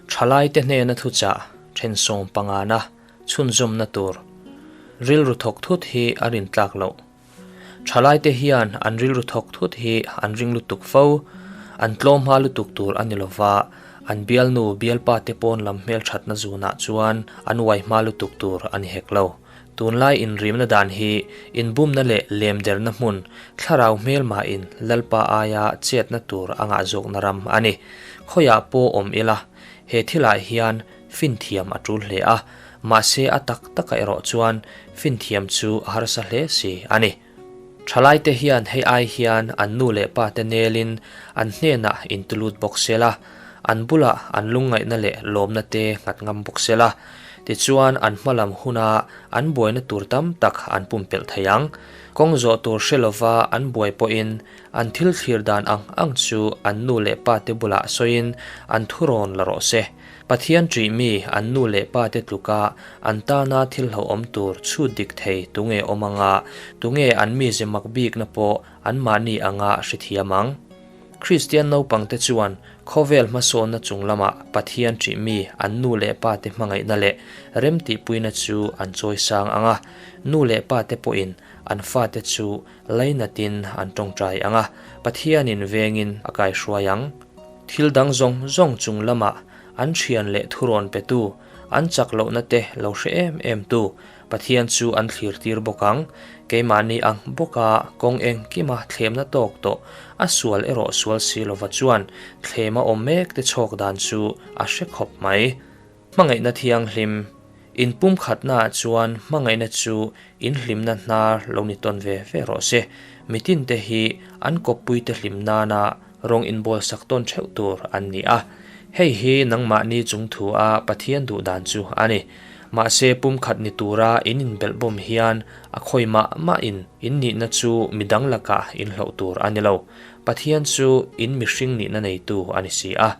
Thalaite hnena thuchah then sawmpangana chhunzawmna tur rilru thawk thut hi a rintlak loh. Thalaite hian an rilru thawk thut hi an ring lutuk fo, an tlawm hma lutuk tur a ni lova, an bialnu bialpa te pawn lam hmelthatna zunah chuan an uai hma lutuk tur a ni hek lo. Tunlai inrimna dan hi inbumna leh lemderna hmun, thlarau hmelmahin Lalpa aia chetna tur a ngah zawkna ram a ni. Khawiah pawh awm ila, he thilah hian finthiam a tul hle a, mahse a tak takah erawh chuan finthiam chu a harsa hle si a ni. Thalaite hian hei ai hian an nu leh pa te nelin an hnenah intulut bawk sela, an bulah an lungngaihna leh lawmna te nghat ngam bawk sela, tichuan an hmalam huna an buaina tur tam tak an pumpelh thei ang. Kawng zawh tur hre lova an buai pawhin an thil thlir dan ang ang chu an nu leh pa te bulah sawiin an thurawn la rawh se. Pathian ṭih mi an nu leh pa te tluka an tana thil hlauhawm tur chhut dik thei tunge awm anga, tunge an mize mak bikna pawh anmahni anga hrethiam ang? Kristian naupang te chuan khawvel hmasawnna chung lamah Pathian ṭih mi an nu leh pa te hmangaihna leh remtihpuina chu an chawisang ang a, nu leh pa te pawhin an fate chu lainatin an ṭawngṭai ang a, Pathianin vengin a kaihruai ang. Thil dang zawng zawng chung lamah an thian leh thurawn petu, an chak lohna te lo hre em em tu Pathian chu an thlir tir bawk ang. Keimahni ang bawka kawng engkima thlemna tawk tawh a sual erawh sual si lova chuan thlema awm mek te chhawk dan chu a hre khawp mai. Hmangaihna thianghlim, inpumkhatnaah chuan hmangaihna chu inhlimna hnar lo ni tawn ve ve rawh se. Mitinte hi an kawppuite hlim nana rawng inbawlsak tawn theuh tur an ni a. Hei hi nangmahni chung thu a Pathian duh dan chu a ni. Mahse pumkhat ni tura in inbelhbawm hian a khawi mah mahin in nihna chu midang lakah inhloh tur a ni lo. Pathian chu in mihring nihna neitu a ni si a.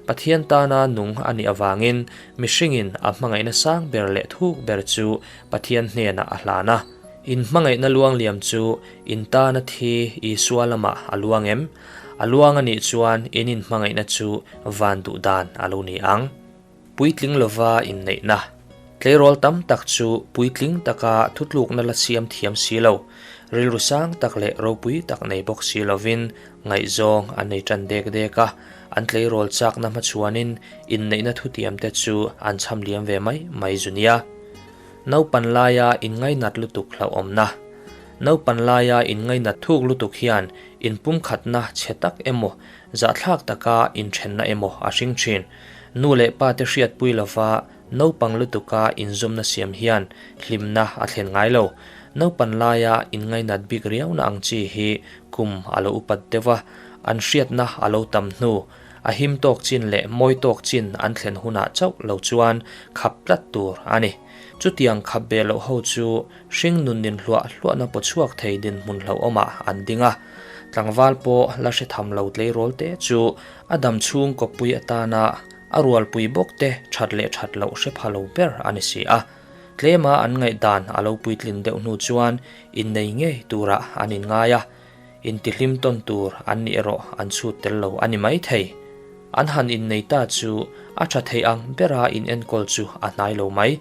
Pathian tana nung a nih avangin mihringin a hmangaihna sang ber leh thuk ber chu Pathian hnenah a hlan a. In hmangaihna luangliam chu in tana thi Isua lamah a luang em? A luang a nih chuan in inhmangaihna chu van duh dan a lo ni ang. Puitling lova inneihna. Tleirawl tam tak chu puitling taka thutlukna la siam thiam si lo, rilru sang tak leh ropui tak nei bawk si lovin ngaihzawng an nei tan dek dek a, an tleirawl chakna hmachhuanin inneihna thutiamte chu an chham liam ve mai mai zu nia. Naupan laia inngainat lutuk hlauhawmna. Naupan laia inngainat thuk lutuk hian inpumkhatna chhe tak emaw, zahthlak taka inthenna emaw a hring thin. Nu leh pa te hriatpui lova naupang lutuka inzawmna siam hian hlimna a thlen ngai lo. Naupan laia inngainat bik riauna ang chi hi kum a lo upat deuh a, an hriatna a lo tam hnu, a him tawk chin leh mawi tawk chin an thlen hunah chauh lo chuan khap tlat tur a ni. Chutiang khap ve loh ho chu hring nun nin hluah hluahna paw chhuak thei dinhmun hlauhawmah an ding a. Tlangval pawh la hre tham lo tleirawl te chu A dam chhung kawppui atana a rualpui bawk te that leh that loh hre pha lo ber a ni si a. Tlema an ngaihdan a lo puitlin deuh hnu chuan innei ngei turah an inngai a, intihlim tawn tur an nih erawh an chhut tel lo a ni mai thei. An han innei ta chu a tha thei ang bera inenkawl chu a hnai lo mai.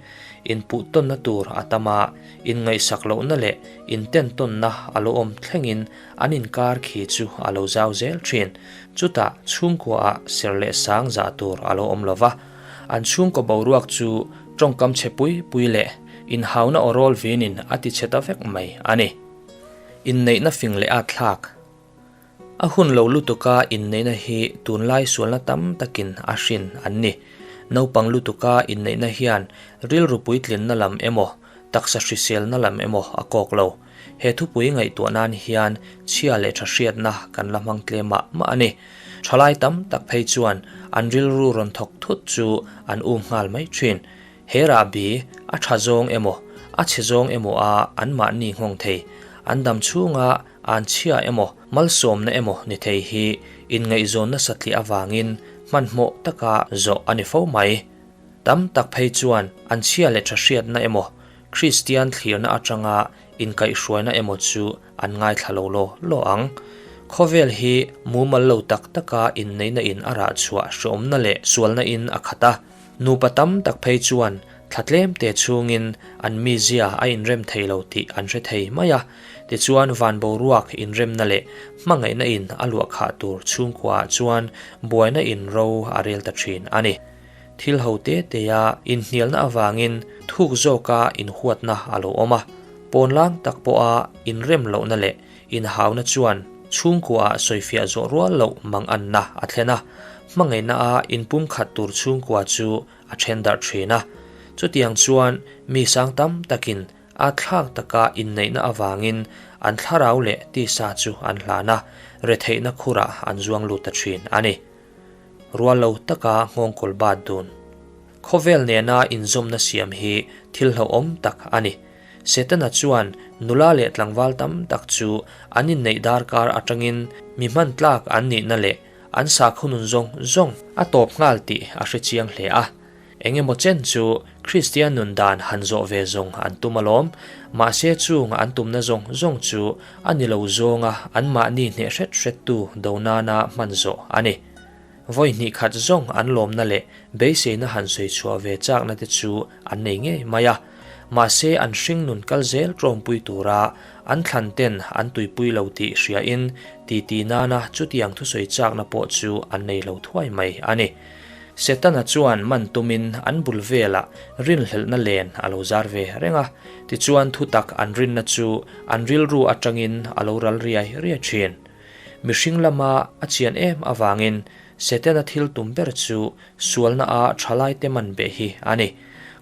Inpuh tawnna tur a tam a, inngaihsak lohna leh intentawnna a lo awm thlengin An inkar khi chu a lo zau zel thin. Chutah chhungkuaah ser leh sang zah tur a lo awm lo va. An chhungkaw boruak chu tawngkam chhe pui pui leh inhauna aw rawl vinin a ti chhe ta vek mai a ni. Inneihna fing leh at thlak. A hun lo lutuka inneihna hi tunlai sualna tam takin a hrin an ni. Naupang lutuka inneihna hian rilru puitlinna lam emaw, taksa hriselna lam emaw a kawk lo. He thupui ngaihtuah nan hian chhia leh tha hriatna kan la hmang tlem mah mah a ni. Thalai tam tak phei chuan an rilru rawn thawk thut chu an um nghal mai thin. He rahbi a tha zawng emaw, a chhe zawng emaw a anmahni nghawng thei, an dam chhunga an chhia emaw, malsawmna emaw ni thei hi inngaihzawnna satliah avangin hmanhmawh taka zawh a ni fo mai. Tam tak phei chuan an chhia leh tha hriatna emaw, Kristian thlirna atanga inkaihhruaina emaw chu an ngaithla lo law law ang. Khawvel hi mumal lo tak taka inneihna in a rah chhuah hreawmna leh sualna in a khat a. Nupa tam tak phei chuan thla tlem te chhungin an mizia a inrem thei lo tih an hre thei mai a. Tichuan van boruak inremna leh hmangaihna in a luah khah tur chhungkuaah chuan buaina in ro a rel ta thin a ni. Thil ho te tea inhnialna avangin thuk zawka inhuatna a lo awm a, pawnlang tak pawha inrem lohna leh inhauna chuan chhungkuaah sawifiah zawh rual loh manganna a thlen a, hmangaihna-a inpumkhat tur chhungkua chu a then darh thin a. Chutiang chuan mi sang tam takin a thlak taka inneihna avangin an thlarau leh tisa chu an hlan a, retheihna khurah an zuang lut ta thin a ni. Rual lo taka nghawngkawl bat dun. Khawvel nena inzawmna siam hi thil hlauhawm tak a ni. Setana chuan nula leh tlangval tam tak chu an inneih darkar atangin mi hman tlak an nihna leh an sakhaw nun zawng zawng a tawp nghal tih a hre chiang hle a. Eng emaw chen chu Kristian nun dan han zawh ve zawng an tum alawm. Mahse chung an tumna zawng zawng chu a ni lo zawnga anmahni hneh hret hrettu do nana hman zawh a ni. Vawi hnih khat zawng an lawmna leh beiseina han sawi chhuah ve chakna te chu an nei ngei mai a. Mahse an hring nun kal zel tlawmpui tura an thlan ten an tuipui lo tih hriain titi nana chutiang thusawi chakna pawh chu an nei lo thuai mai a ni. Setana chuan man tumin an bul velah rinhlelhna len a lo zar ve reng a, tichuan thutak an rinna chu an rilru atangin a lo ral riai riai thin. Mihring lama a chian em avangin Setana thil tum ber chu sualna a thalaite man beh hi a ni.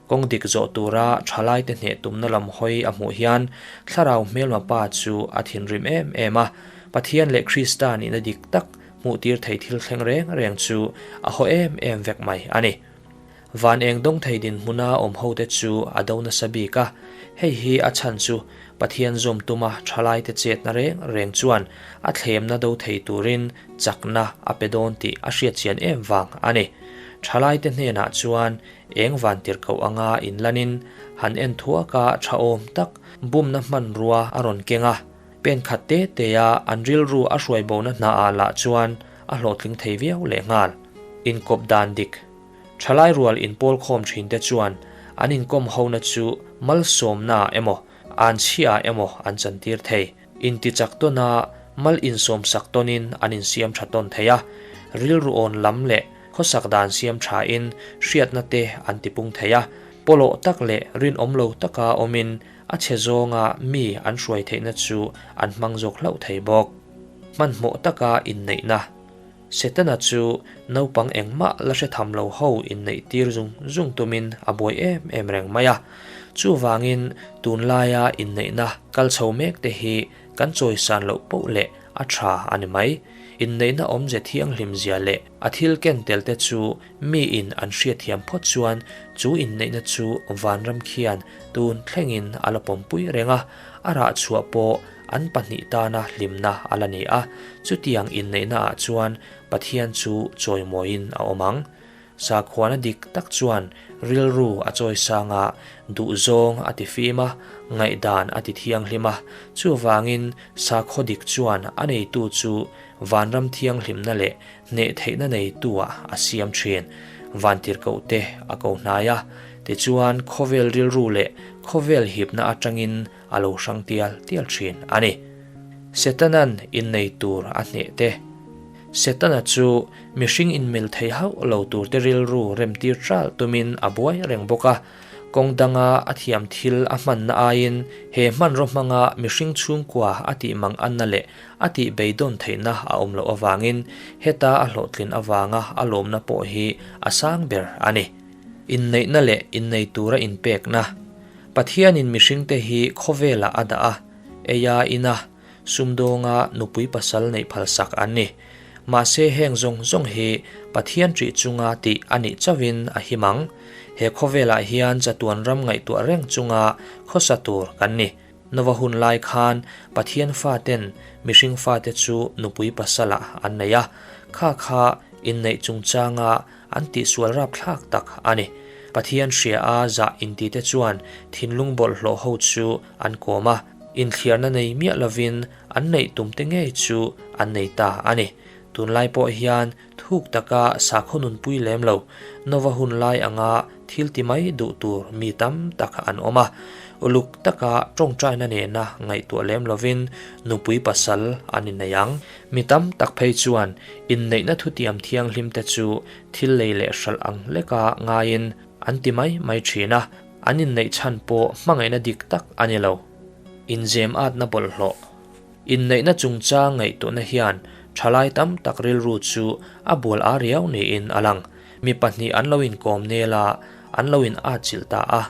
Kawng dik zawh tura thalaite hneh tumna lam hawi a hmuh hian thlarau hmelma pa chu a thinrim em em a, Pathian leh Krista nihna dik tak Hmuhtir thei thil thleng reng reng chu a haw em em vek mai a ni. Van eng dawng thei dinhmuna awm hote chu a do nasa bik a, hei hi a chhan chu Pathian zawm tuma thalaite chetna reng reng chuan a thlemna do thei turin chakna a pe dawn tih a hriatchian em vang a ni. Thalaite hnenah chuan eng van tirhkoh anga inlanin han en thuaka tha awm tak bumna hmanrua a rawn keng a, Pen khat te te a an rilru a hruai bona hna ah lah chuan a hlawhtling thei viau leh nghal. Inkawp dan dik. Thalai rual inpawl khawm thin te chuan an inkawm hona chu malsawmna ah emaw, an chhia ah emaw an chantir thei. Intichak tawn a mal insawm sak tawnin an insiam tha tawn thei a, rilru awn lam leh khawsak dan siam tha in hriatna te an tipung thei a, pawlawh tak leh rinawm lo taka awmin A chhe zawnga mi an hruai theihna chu an hmang zawk hlauh thei bawk. Hmanhmawh taka inneihna. Setana chu naupang engmah la hre tham lo ho inneih tir zung zung tumin a buai em em reng mai a. Chuvangin tunlaia inneihna kal chho mek te hi kan chawisan loh poh leh a tha a ni mai. Inneihna awmze thianghlim zia leh a thil ken tel te chu Miin an hriatthiam phawt chuan chu inneihna chu vanram khian tun thlengin a la pawmpui reng a, a rah chhuah pawh an pahnih tana hlimna a la ni a, chutiang inneihnaah chuan Pathian chu chawimawiin a awm ang. Sakhuana dik tak chuan rilru a chawisang a, duhzawng a tifim a, ngaihdan a tithianghlim a, chuvangin sakhaw dik chuan a neitu chu vanram thianghlimna leh Hneh theihna neitu-ah a siam thin. Vantirhkohte a ko hnai a, tichuan khawvel rilru leh khawvel hipna atangin a lo hrang tial tial thin a ni. Setanan innei tur a hneh te. Setana chu mihring inmil thei hauh lo turte rilru remtir tral tumin a buai reng bawk a. Kawng danga a thiam thil a hmanna aiin he hmanraw hmanga mihring chhungkua a tih mang anna leh a tih beidawn theihna a awm loh avangin heta a hlawhtlin avanga a lawmna pawh hi a sang ber a ni. Inneihna leh innei tura inpekna, Pathianin mihringte hi khawvelah a dah a, eia ina, sumdawnga nupui pasal neih phalsak an ni. Mahse heng zawng zawng hi Pathian ṭih chunga tih a nih chauhin a him ang. He khawvelah hian chatuan ram ngaihtuah reng chunga khawsa tur kan ni. Nova hun lai khan Pathian faten mihring fate chu nupui pasalah an nei a, kha kha inneih chungchanga an tihsual rapthlak tak a ni. Pathian hria a zah intite chuan thinlung bawlhhlawh ho chu an kawm a. Inthliarna nei miah lovin an neih tumte ngei chu an nei ta a ni. Tunlai pawh hian thuk taka sakhaw nunpui lem lo, Nova hun lai anga thil ti mai duh tur mi tam tak an awm a. Uluk taka tawngtaina nena ngaihtuah lem lovin nupui pasal an innei ang. Mi tam tak phei chuan inneihna thutiam thianghlimte chu thil lei leh hralh ang leka ngaiin an ti mai mai thin a, an inneih chhan pawh hmangaihna dik tak a ni lo. Inzem atna bawlhhlawh. Inneihna chungchang ngaihtuahna hian thalai tam tak rilru chu a bual a riau niin a lang. Mi pahnih an lo inkawm nel a, an lo in atchilh ta a.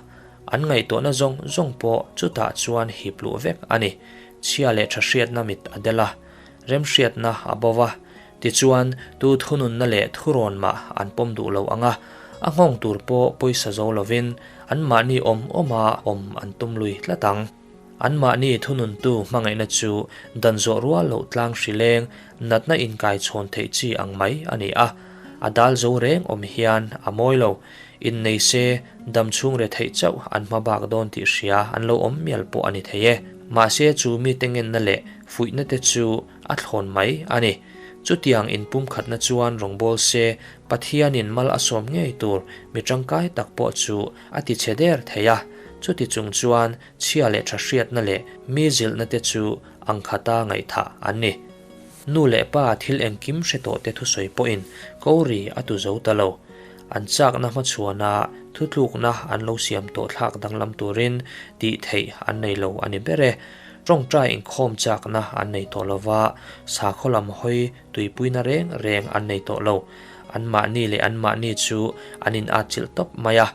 An ngaihtuahna zawng zawng pawh chutah chuan hip luh vek a ni. Chhia leh tha hriatna mit a del a, remhriatna a bo va. Tichuan, tu thununna leh thurawn mah an pawm duh lo ang a, a nghawng tur pawh pawisa zo lovin anmahni awm awma awm an tum lui tlat ang. Anmahni thununtu hmangaihna chu dan zawh rual loh tlang hri leng natna inkaichhawn theih chi ang mai a ni a, a dal zo reng awm hian a mawi lo. Innei se, dam chhung re theih chauh an hma bak dawn tih hria an lo awm mial pawh a ni thei e. Mahse chu mite ngenna leh fuihna te chu a thlawn mai a ni. Chutiang inpumkhatna chuan rawngbâwl se Pathianin mal a sawm ngei tur mi tangkai tak pawh chu a ti chhe der thei a. Chuti chung chuan chhia leh tha hriatna leh mi zilhna te chu ang khata ngaihthah an ni. Nu leh pa thil engkim hre tawh te thusawi pawhin ko ri a tu zo ta lo. An chakna hmachhuana thutlukna an lo siam tawh thlak danglam turin tih theih an nei lo a ni ber e. Tawngtai inkhawm chakna an nei tawh lo va, sakhaw lam hawi tuipuina reng reng an nei tawh lo. Anmahni leh anmahni chu an in atchilh tawp mai a.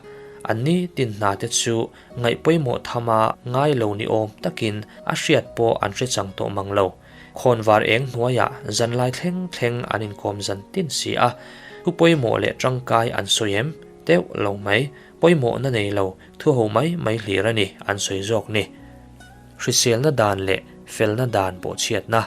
Anni tin hna te chu ngaih pawimawh thama ngai lo ni awm takin a hriat pawh an hre chang tawh mang lo. Khawnvar eng hnuaiah zanlai thleng thleng an inkawm zan tin si a, thu pawimawh leh tangkai an sawi em? Deuh lo mai, pawimawhna nei lo, thu ho mai mai hlir a ni an sawi zawk ni. Hriselna dan leh felna dan bawhchhiatna.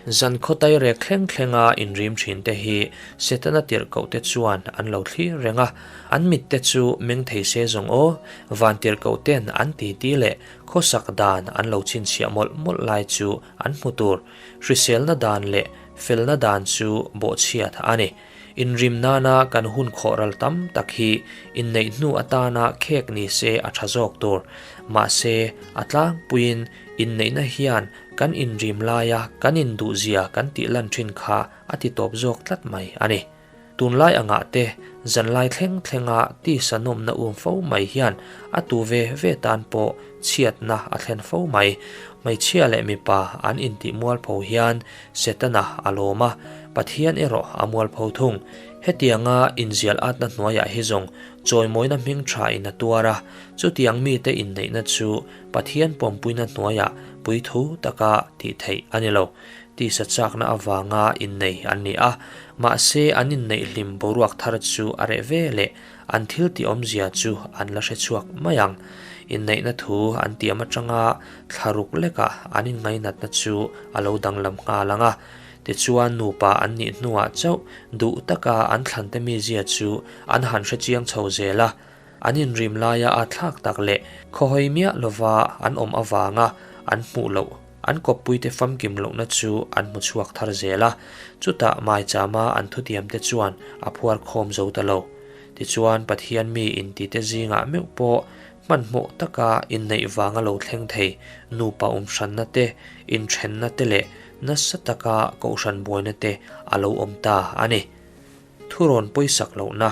Zan khawtai rek thleng thlenga inrim thin te hi Setana tirhkoh te chuan an lo thlir reng a, an mit te chu meng thei se zawng aw, van tirhkoh ten an titi leh khawsak dan an lo chhinchhiah mawlh mawlh lai chu an hmu tur. Hriselna dan leh felna dan chu bawhchhiat a ni. Inrim nana kan hun khawh ral tam tak hi inneih hnu atana khek ni se a tha zawk tur. Mahse, a tlangpuiin inneihna hian kan inrim laia kan induhzia kan tih lan thin kha a ti tawp zawk tlat mai a ni. Tunlai angah te zanlai thleng thlenga tisa nawmna um fo mai hian a tu ve ve tan pawh chhiatna a thlen fo mai. Hmeichhia leh mipa an intih mualpho hian Setana a lawm a, Pathian erawh a mualpho thung. Hetianga inzial atna hnuaiah hi zawng chawimawina hming tha in a tuar a, chutiang mite inneihna chu Pathian pawmpuina hnuaiah puithu taka tih theih a ni lo. Tisa chakna avanga innei an ni a, mahse an inneih hlim boruak thar chu a reh ve leh an thil tih awmzia chu an la hre chhuak mai ang. Inneihna thu an tiam atanga thla ruk lekah an inngainatna chu a lo danglam nghal ang a, tichuan nupa an nih hnuah chauh duh taka an thlante mizia chu an han hre chiang chho zel a. An inrim laia a thlak tak leh khawhawi miah lova an awm avanga an hmuh loh an kawppuite famkim lohna chu an hmu chhuak thar zel a, chutah maichama an thutiamte chuan a phuar khawm zo ta lo. Tichuan Pathian mi intite zingah meuh pawh hmanhmawh taka inneih vanga lo thleng thei nupa umhranna te, inthenna te leh nasa taka kohhran buaina te a lo awm ta a ni. Thurawn pawisak lohna,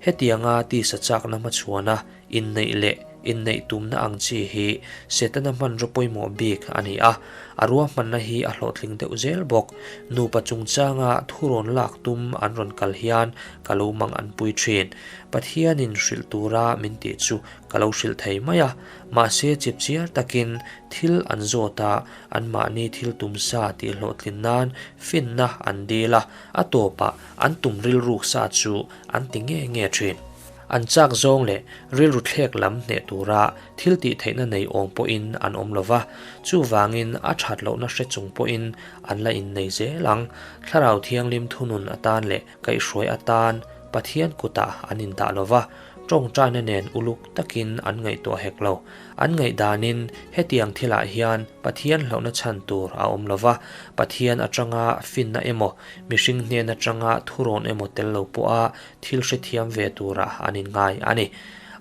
Hetianga tisa chakna hmachhuana inneih leh inneih tumna ang chi hi Setana hmanraw pawimawh bik a ni a, a ruahmanna hi a hlawhtling deuh zel bawk. Nupa chungchanga thurawn lak tum an rawn kal hian ka lo mang an pui thin. Pathianin hrilh tura min tih chu ka lo hrilh thei mai a, mahse chipchiar takin thil an zawt a, anmahni thil tum sa tih hlawhtlin nan finna an dil a, A tawpah an tum rilruk sa chu an ti nge nge thin. An chak zawng leh rilru thlek lam hneh tura thil tih theihna nei awm pawhin an awm lo va, chuvangin a that lohna hre chung pawhin an la innei zel ang. Thlarau Thianghlim thunun atan leh kaihhruai atan Pathian kutah an indah lo va. Ṭawngṭaina nen uluk takin an ngaihtuah hek lo. An ngaihdanin hetiang thilah hian Pathian hlauhna chhan tur a awm lo va, Pathian aṭanga finna emaw, mihring hnen aṭanga thurawn emaw tel lo pawha thil hrethiam ve turah an inngai a ni.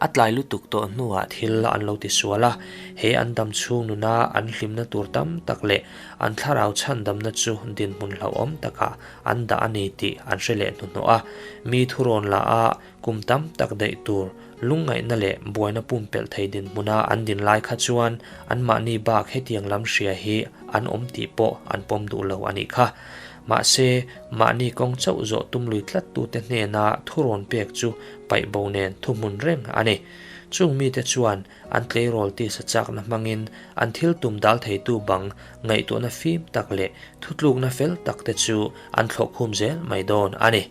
A tlai lutuk tawh hnuah thil an lo tisual a, he an dam chhung nuna an hlimna tur tam tak leh an thlarau chhandamna chu dinhmun hlauhawm takah an dah a ni tih an hre leh hnuhnawh a. Mi thurawn la a kum tam tak daih tur lungngaihna leh buaina pumpelh thei dinhmuna an din lai kha chuan anmahni bak hetiang lam hria hi an awm tih pawh an pawm duh lo a nih kha. Mahse, mahni kawng chauh zawh tum lui tlattute hnena thurawn pek chu paih bo nen thuhmun reng a ni. Chung mite chuan an tleirawl tisa chakna hmangin an thil tum dal theitu bang ngaihtuahna fim tak leh thutlukna fel takte chu an thlawhkhum zel mai dawn a ni.